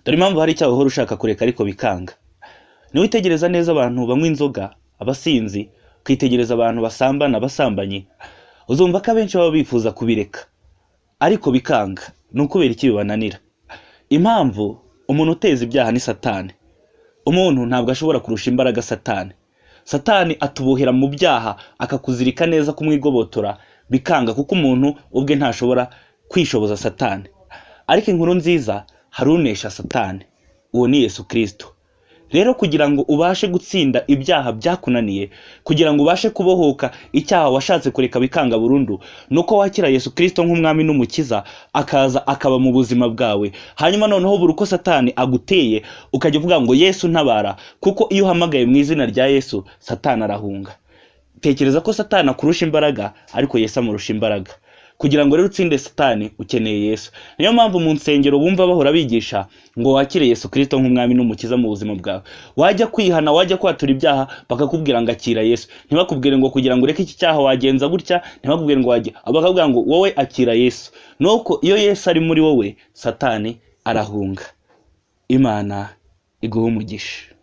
Dore impamvu hari icyaha uhora ushaka kureka ariko bikanga. Niwitegereza neza abantu banywa inzoga, abasinzi, ukitegereza abantu basambana, abasambanyi, uzumva ko abenshi baba bifuza kubireka ariko bikanga. Ni ukubera iki bibananira? Impamvu, umuntu uteza ibyaha ni Satani. Umuntu ntabwo ashobora kurusha imbaraga Satani. Satani atubohera mu byaha, akakuzirika neza, kumwigobotora bikanga, kuko umuntu ubwe ntashobora kwishoboza Satani. Ariko inkuru nziza, hari unesha Satani, uwo ni Yesu Kirisito. Rero kugira ngo ubashe gutsinda ibyaha byakunaniye, kugira ngo ubashe kubohoka icyaha washatse kureka bikanga burundu, ni uko wakira Yesu Kirisito nk'umwami n'umukiza, akaza akaba mu buzima bwawe. Hanyuma noneho buri uko Satani aguteye ukajya uvuga ngo Yesu ntabara, kuko iyo uhamagaye mu izina rya Yesu Satani arahunga. Tekereza ko Satani akurusha imbaraga, ariko Yesu amurusha imbaraga. Kugira ngo rero utsinde Satani ukeneye Yesu. Niyo mpamvu mu nsengero bumva bahora bigisha ngo wakire Yesu Kirisito nk'umwami n'umukiza mu buzima bwawe. Wajya kwihana, wajya kwatura ibyaha, bakakubwira ngo akira Yesu. Ntibakubwire ngo kugira ngo ureke iki cyaha wagenza gutya, ntibakubwire ngo wajya, bakakubwira ngo wowe akira Yesu. Nuko iyo Yesu ari muri wowe, Satani arahunga. Imana iguhe umugisha.